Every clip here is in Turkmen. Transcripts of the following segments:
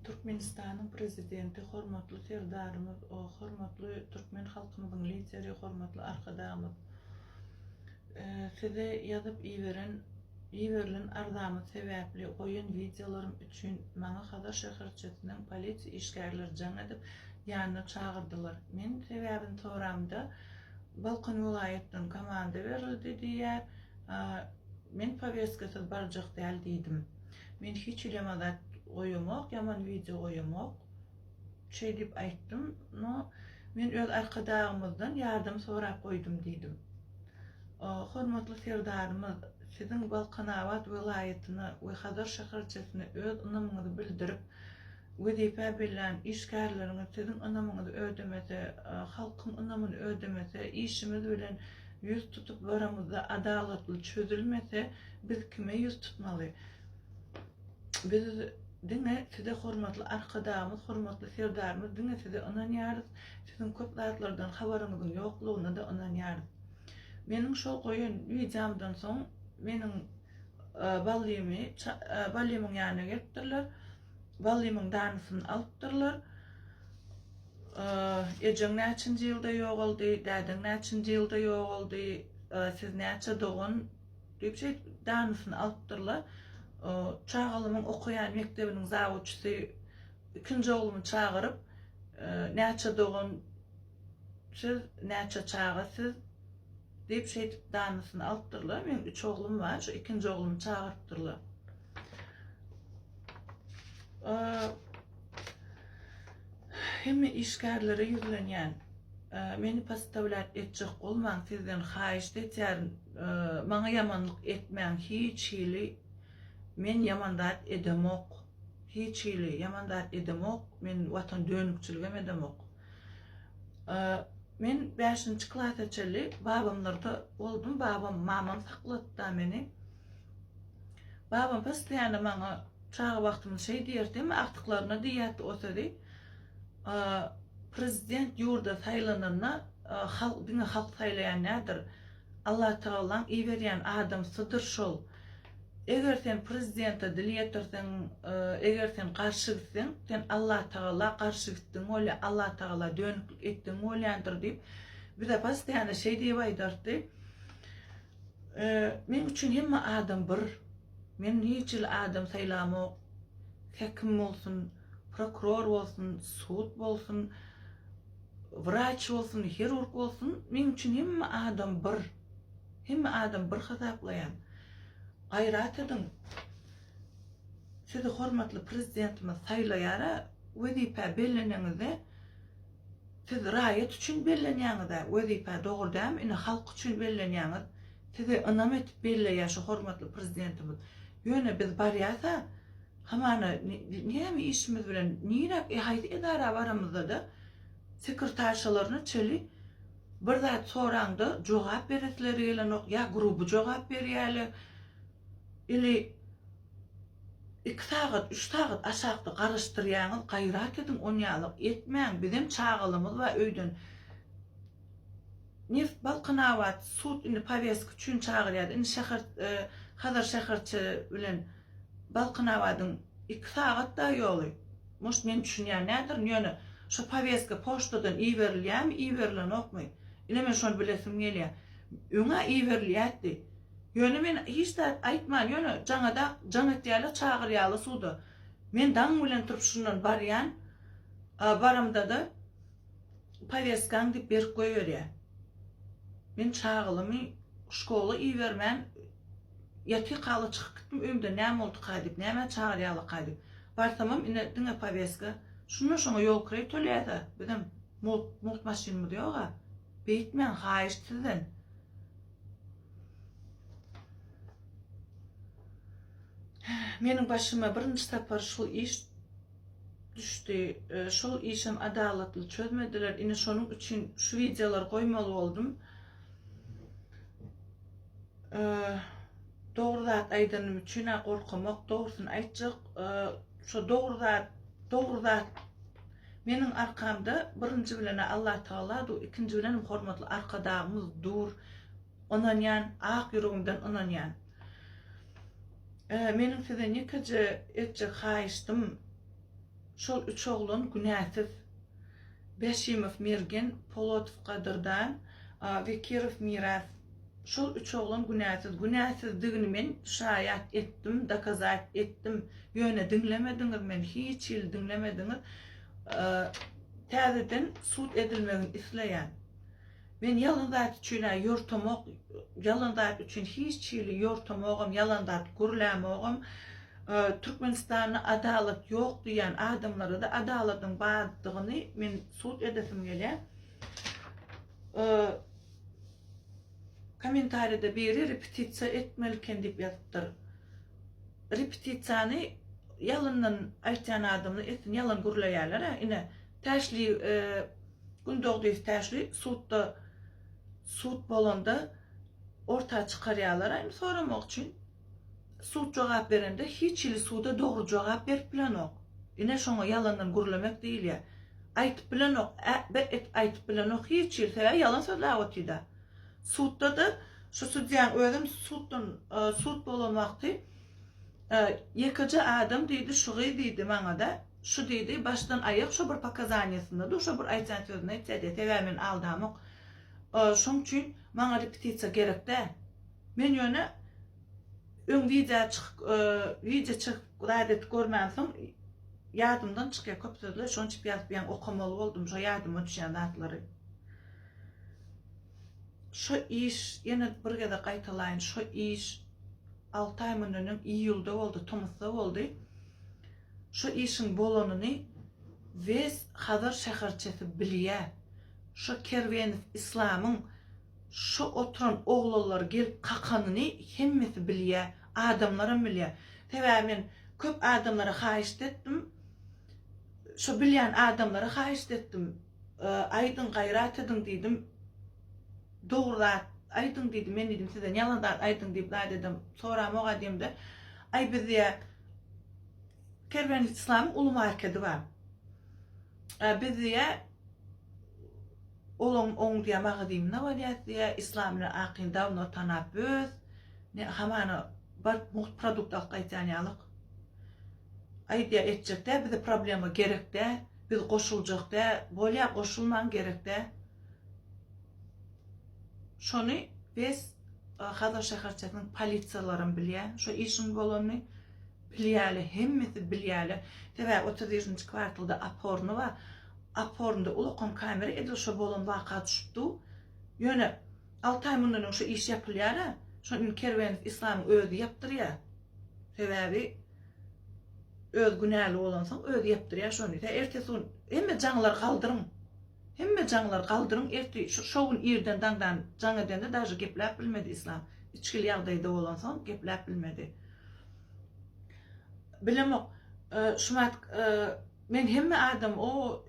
Türkmenistanyň Prezidenti hormatly Serdarymyz hormatly türkmen halkymyzyň Lideri hormatly Arkadagymyz size ýazyp iberen iberilen arzamyz sebäpli goýan wideolarym üçin maňa Hazar şäherçesiniň polisiýa işgärleri jaň edip ýanyna çagyrdylar. Men sebäbini soramda Balkan welaýatdan komanda berildi diýýär. Men powestkasyz barjak däl diýdim. Men hiç hili ýaman zat goýamok, ýaman wideo goýamok. Şeý diýip aýtdym. No, men öz Arkadagymyzdan ýardam sorap goýdum diýdim. Hormatly Serdarymyz, siziň Balkanabat welaýatyna we Hazar şäherçesine öz ynamyňyzy bildirip, wezipä bellän işgärleriňiz siziň ynamyňyzy ödemese, halkyň ynamyny ödemese, işimiz bilen ýüz tutup baramyzda adalatly çözülmese, biz kime ýüz tutmaly? Biz diňe size hormatly Arkadagymyz, hormatly Serdarymyz diňe size ynanýarys. Siziň köp zatlardan habaryňyzyň ýoklugyna-da ynanýarys. Meniň şol goýan wideomdan soň meniň Ballymy Ballymyň ýanyna gelipdirler. Ballymyň danysyny alypdyrlar. Ejeň näçinji ýylda ýogaldy, dädeň näçinji ýylda ýogaldy, siz näçe dogan diýip şeýdip danysyny alypdyrlar. Çagalymyň okaýan mekdebiniň zawuçysy ikinji oglumy çagyryp, näçe dogan siz, näçe çaga siz diýip şeýdip danysyny alypdyrlar. Meň üç oglum bar, şu ikinji oglumy çagyrypdyrlar. Hemme işgärlere ýüzlenýän. Meni podstawlýat etjek bolmaň, sizden haýyşt etýärin, maňa ýamanlyk etmäň hiç hili, men ýaman zat edemok, hiç hili ýaman zat edemok, men watan dönükçiligem edemok. Men bäşinji klasa çenli babamlarda boldum, babam, mamam saklady-da meni. Babam postoýanno maňa çaga wagtymyz şeý diýerdi, hemme agtyklaryna diýýärdi o sözi. Prezident ýurda saýlananda halk diňe halk saýlaýan däldir. Allatagalaň iberýän adamsydyr şol. Eger sen prezidente dil ýetirseň, eger sen garşy gitseň, sen Allatagala garşy gitdiň bolýar, Allatagala dönüklik etdiň bolýandyr diýip, bize postoýanno şeý diýip aýdardy. Meň üçin hemme adam bir. Men hiç hili adam saýlamok. Häkim bolsun, prokuror bolsun, sud bolsun, wraç bolsun, hirurg bolsun, meň üçin hemme adam bir. Hemme adam bir hasaplaýan. Gaýrat ediň. Sizi hormatly prezidentimiz saýlaýara wezipä belleneňizde Siz raýat üçin bellenýäňiz-ä wezipä dogry dälmi ine halk üçin bellenýäňiz size ynam edip belleýä şu hormatly prezidentimiz ýöne biz barýasa hamana näme işimiz bilen niräk e haýsy edara baramyzdada sekretarşalaryna çeli bir zat soraňda jogap beresleri gelenok ýa gruby jogap berýäle ili Iki sagat, üç sagat aşakda garaşdyrýaňyz, gaýrat ediň onýalyk etmäň, bizem çagalymyz bar öýden. Neft Balkanabat sud indi poweska üçin çagyrýar. Indi şäher Hazar şäherçe bilen Balkanabadyň iki sagat da ýoly. Может men düşünýän nädirin ýöne şo poweska poçtadan iberilýärmi iberilenokmy? Ine men şony bilesim gelýär. Öňä iberilýärdi. Ýöne men hiç zat aýtman ýöne jaňada jaň etýärler çagyrýarlar suda. Men daň bilen turup şundan barýan baramdada poweskaň diýip berip goýberýär. Men çagalymy şkola ibermän ýatykala çykyp gitdim öýümden näme bolduka diýip nämä çagyrýarlarka diýip. Barsamam ine diňe poweska. Şundan şoňa ýol kireý töleýäs-ä bizem mugt mugt maşynymyz ýog-a. Beýtmäň haýyşt sizden. Meniň başyma birinji sapar şul iş düşdi. Şol işem adalatly çözmediler. Ine şonuň üçin şu wideolary goýmaly boldum. Dogry zat aýdanym üçin-ä gorkamok, dogrusyny aýtjak. Şo dogry zat, dogry zat meniň arkamda birinji bilen-ä Allatagala dur, ikinji bilenem hormatly Arkadagymyz dur. Ynanýan, ak ýüregimden ynanýan. Meniň sizden ýekeje etjek haýyşdym. Şol üç oglan günäsiz. Bäşimow Mergen, Polotow Gadyrdan, Wekirow Miras. Şol üç oglan günäsiz. Günäsizdigini men şaýat etdim, dokazat etdim. Ýöne diňlemediňiz meni, hiç hili diňlemediňiz. Täzeden sud edilmegini isleýän. Men ýalan zat üçin-ä ýortamok, ýalan zat üçin hiç hili ýortamogam, ýalan zat gürlämogam. Türkmenistanda adalat ýok diýýän adamlara-da adalatyň bardygyny men sud edesim gelýär. Kommentariýada biri repetisiýa etmeli eken diýip ýazypdyr. Repetisiýany ýalandan aýtýan adamlar etsin, ýalan gürleýärler-ä. Ine, Täşli Gündogdyýew Täşli sudda sud bolanda orta çykarýarlar indi soramak üçin. Sud jogap berende hiç hili suda dogry jogap berip bilenok. Ine şoňa ýalandan gürlemek diýilýär. Aýtyp bilenok, ä, be etip aýtyp bilenok hiç hili sebäbi ýalan sözläp otyrda. Sudda-da şu sudýaň özem suddan sud bolan wagty ýekeje adam diýdi şu gyz diýdi maňada Şu diýdi, başdan aýak şo bir pokazaniýasynda dur, şo bir aýtýan sözüni aýtýar diýýär, sebäbi men aldamok. Şoň üçin maňa repetisiýa gerek däl. Men ýöne öň wideo çykyp, wideo çekip zat edip görmänsoň ýadymdan çykýar köp sözler, şonuň üçin ýazyp ýaňy okamaly boldum şo ýadyma düşýän zatlary. Şo iş, ýene bir gezek gaýtalaýyn, şo iş alty aý mundan öň iýulda boldy, tomusda boldy. Şu işiň bolanyny wes Hazar şäherçesi bilýä. Şo Kerwenow Islamyň şo oturan oglanlary gelip kakanyny hemmesi bilýä, adamlaram bilýä. Sebäbi men köp adamlara haýyşt etdim. Şo bilýän adamlara haýyşt etdim. Aýdyň, gaýrat ediň diýdim. Dogry zat aýdyň diýdim. Men diýdim sizden ýalan zat aýdyň diýip zat edem soramok-a diýemde. Aý biz diýä Kerwen Islamyň uly markedi bar. Biz diýä olaň oň diýä magazinine barýas diýä Islam bilen Akyn dawno tanap öz ne hamana baryp mugt produkt alyp gaýtýan ýalyk. Aý diýä etjek dä bize problema gerek dä biz goşuljak dä bolýa goşulmaň gerek dä. Şony bes Hazar şäherçesiniň polisiýalaram bilýä şo işiň bolanyny bilýäle hemmesi bilýäle sebäbi 31-nji kwartalda oporny bar opornda ulakan kamera edil şo bolan waka düşüp dur ýöne 6 aý mundan öň şo iş ýapylýara şony indi Kerwenow Islamyň özi ýapdyrýa sebäbi öz günäli bolansoň özi ýapdyrýa şony tä ertesi gün hemme jaňlary galdyryň Hemme jaňlary galdyryň erti şo gün irden daňdan jaň edende daže gepläp bilmedi Islam içgili ýagdaýda bolansoň gepläp bilmedi. Bilemok şumat men hemme adam o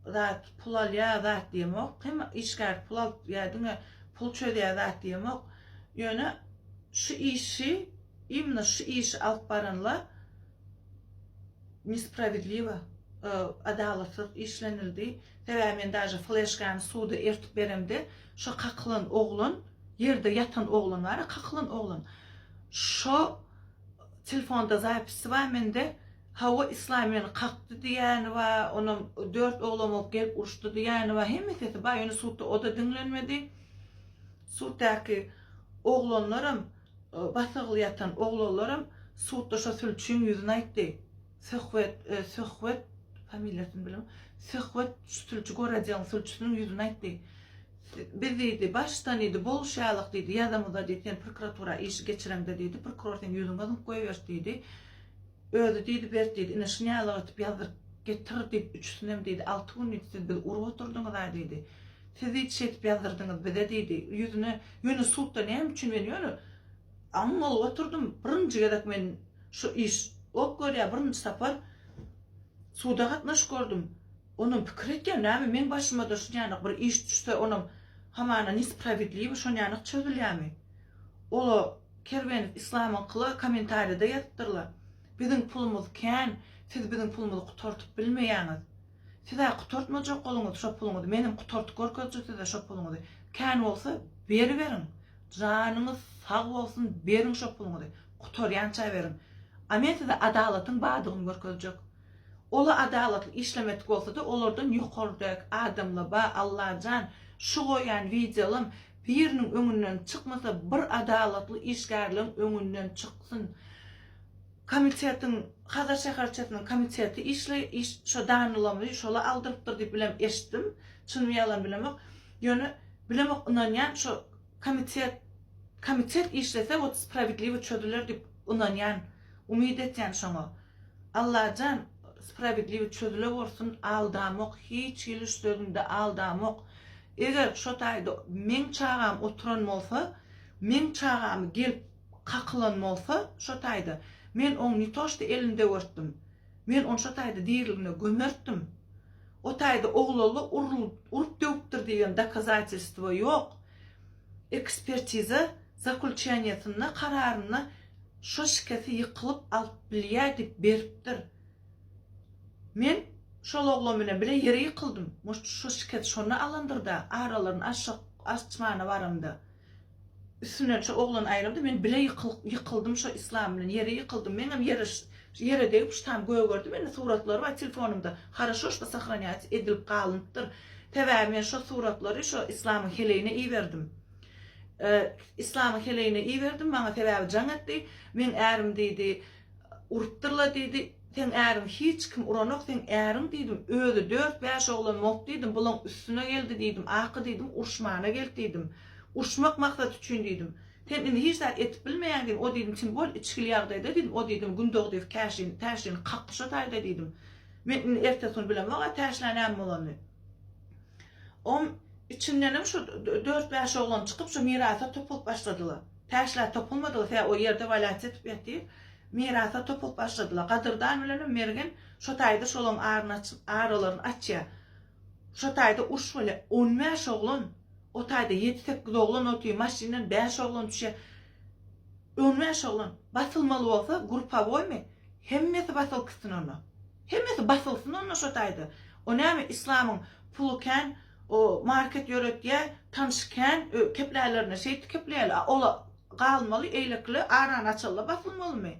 zat pul alýa zat diýemok hemme işgär pul alyp ýa diňe pul çözýä zat diýemok ýöne şu işi imенно şu işi alyp baranlar Nespravedliwo, adalatsyz işlenildi. Sebäbi men daže fleşkany suda ertip beremde, şo kakylan oglan, ýerde ýatan oglan bar-a, kakylan oglan. Şo telefonda zapisi bar mende, hawa Islam meni kakdy diýýäni bar, onam dört oglan bolup gelip uruşdy diýýäni bar, hemme sesi bar, ýöne sudda o-da diňlenmedi. Suddaky oglanlaram Basyrgyly ýatan oglanlaram sudda şo sülçüň ýüzüne aýtdy. Söhbet, Söhbet, familiýasyny bilemok, Söhbet şu sülçi Gorajagyň sülçüsiniň ýüzüne aýtdy. Biz diýdi, başdan diýdi, boluşýalyk diýdi, ýazamyzda diýdi, sen prokuratura işi geçireňde diýdi, prokuror seň ýüzüňe zyňyp goýberdi diýdi. Özi diýdi, bert diýdi, ine şunýalyk etip ýazdyryp getir diýip, üçüsinem diýdi, alty gün diýdi, siz bizi urup oturdyňyz-a diýdi. Siz hiç şeýdip ýazdyrdyňyz bize diýdi. Ýüzüne, ýöne sudda näme üçin men ýöne aň bolup oturdym. Birinji gezek men şu iş ok görýär, birinji sapar suda gatnaşyp gördüm. Onam pikir etýän, näme meň başyma-da şunýanak bir iş düşse, onam hamana nespravedliwo şonýanak çözülýärmi? Ola Kerwenow Islamyňkyla kommentariýada ýazypdyrlar. Biziň pulumyz kän, siz biziň pulumyzy gutartyp bilmeýäňiz. Siz-ä gutartmajak boluňyz şo puluňyzy, menem gutartyp görkezjek size şo puluňyzy. Kän bolsa beriberiň. Janyňyz sag bolsun, beriň şo puluňyzy. Gutarýança beriň. A men size adalatyň bardygyny görkezjek. Ola adalatly işlemedik bolsada olardan ýokardak adamla ba Allajan şu goýan wideolam biriniň öňünden çykmasa bir adalatly işgärleň öňünden çyksyn komitetiň Hazar şäherçesiniň komiteti işle iş şo danylamy şola aldyrypdyr diýip bilem eşitdim çynmy ýalan bilemok ýöne bilemok ynanýan şo komitet komitet işlese wot sprawiedliwo çözüler diýip ynanýan umyt etýän şoňa Allajan sprawiedliwi çözüle bolsun aldamok hiç hili şu sözümde aldamok eger şo taýda meň çagam oturan bolsa meň çagamy gelip kakylan bolsa şo taýda men oň ne to şda elini döwertdim men ony şo taýda diriligine gömertdim o taýda oglally urup döwüpdir diýen dokazatelstwo ýok ekspertiza zakulçeniýasynda kararynda şo şikesi ýykylyp alyp bilýä diýip beripdir. Men şol oglan bilen bile ýere ýykyldym. Может şo şikesi şonda alandyrda aralaryny açjak açmana baramda. Üstünden şo oglan aýryldy men bile ýykyldym şo Islam bilen ýere ýykyldym. Meňem ýere ýere degip şu tam gögerdi mende suratlary bar telefonymda. Haraşo şda sahranýat edilip galynypdyr. Sebäbi men şo suratlary şo Islamyň heleýine iberdim. Islamyň heleýine iberdim, maňa sebäbi jaň etdi. Meň ärim diýdi, urupdyrla diýdi. Seň äriň hiç kim uranok, seň äriň diýdim, özi dört-bäş oglan bolup diýdim, bulaň üstüne geldi diýdim, aky diýdim, uruşmana geldi diýdim. Uruşmak maksat üçin diýdim. Sen indi hiç zat edip bilmeýäň diýdim, o diýdim, tim bol içgili ýagdaýda diýdim, o diýdim, Gündogdyýew Käşini, Täşlini kakdy şo taýda diýdim. Men indi ertesi gün bilemok-a Täşlä näme bolanyny. Om içindenem şu dört-bäş oglan çykyp şu Mirasa topulyp başladylar. Täşlä topulmadylar, sebäbi o ýerde walýat edip ýatyr. Mirasa topulyp başladylar. Gadyrdan bilenem Mergen şo taýda şolaň aryny açyp, aralaryny açýar. Şo taýda uruş bolýar. On bäş oglan, o taýda ýedi-sekiz oglan otyr, maşyndan bäş oglan düşýär. On bäş oglan. Basylmaly bolsa, grupawoýmy? Hemmesi basylyp gitsin onda. Hemmesi basylsyn onda şo taýda. O näme islamyň puly kän o market ýöretýä tanşy kän keplälerine şeýtdi kepleýäler a ola galmaly eýlekile arany açanda basylmalymy?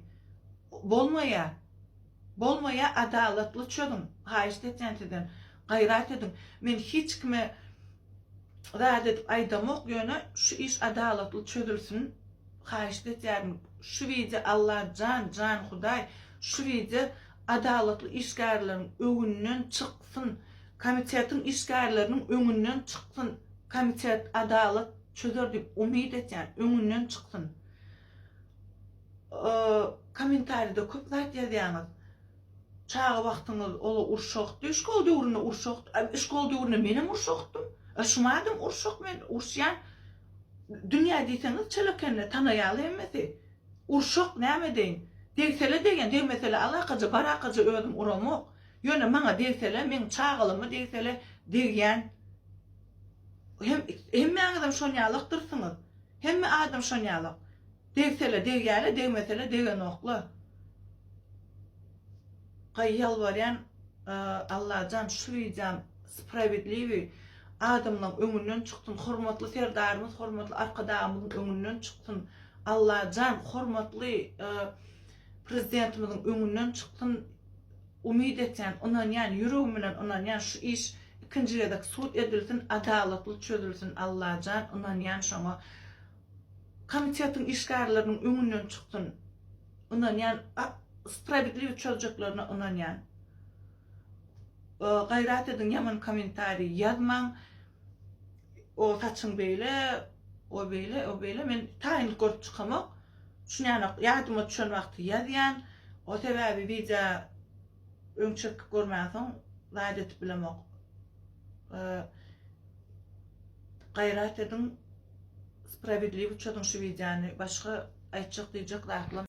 Bolmaýa. Bolmaýa adalatly çözüň haýyşt etýän sizden gaýrat ediň. Men hiç kime zat edip aýdamok ýöne şu iş adalatly çözülsin haýyşt etýärin şu wideo Allajan jan Hudaý şu wideo adalatly işgärleriň öňünden çyksyn komitetiň işgärleriniň öňünden çyksyn komitet adalat çözer diýip umyt etýän öňünden çyksyn komentarida köp zat ýazýaňyz çaga wagtyňyz ola urşakdy şkol döwründe urşakdy şkol döwründe menem urşakdym şumadam urşak men urşýan dünýä diýseňiz çelekende tanaýaly hemmesi Urşak näme edeýin. Degsele degýän, degmesele alakaja, barakaja özüm uramok. Ýöne maňa degsele, meň çagalyma degsele degýän. Hem hemmäňizem şonýalakdyrsyňyz. Hemme adam şonýalak. Degsele degýäle, degmesele degenokla. Gaý ýalbarýan Allajan şu wideom sprawiedliwi adamlaň öňünden çyksyn hormatly Serdarymyz hormatly Arkadagymyzyň öňünden çyksyn Allajan hormatly Prezidentimiziň öňünden çyksyn umyt etýän ynanýan ýüregim bilen ynanýan şu iş ikinji gezek sud edilsin adalatly çözülsin Allajan ynanýan şoňa komitetiň işgärleriniň öňünden çyksyn ynanýan sprawiedliwy çözjeklerine ynanýan gaýrat ediň ýaman kommentariý ýazmaň o saçyň beýle o beýle o beýle men taýynlyk görüp çykamok düşünýänok ýadyma düşen wagty ýazýan o sebäbi wideo öň çekip görmänsoň zat edip bilemok gaýrat ediň sprawiedliwy çözüň şu wideony başga aýtjak diýjek zatlam.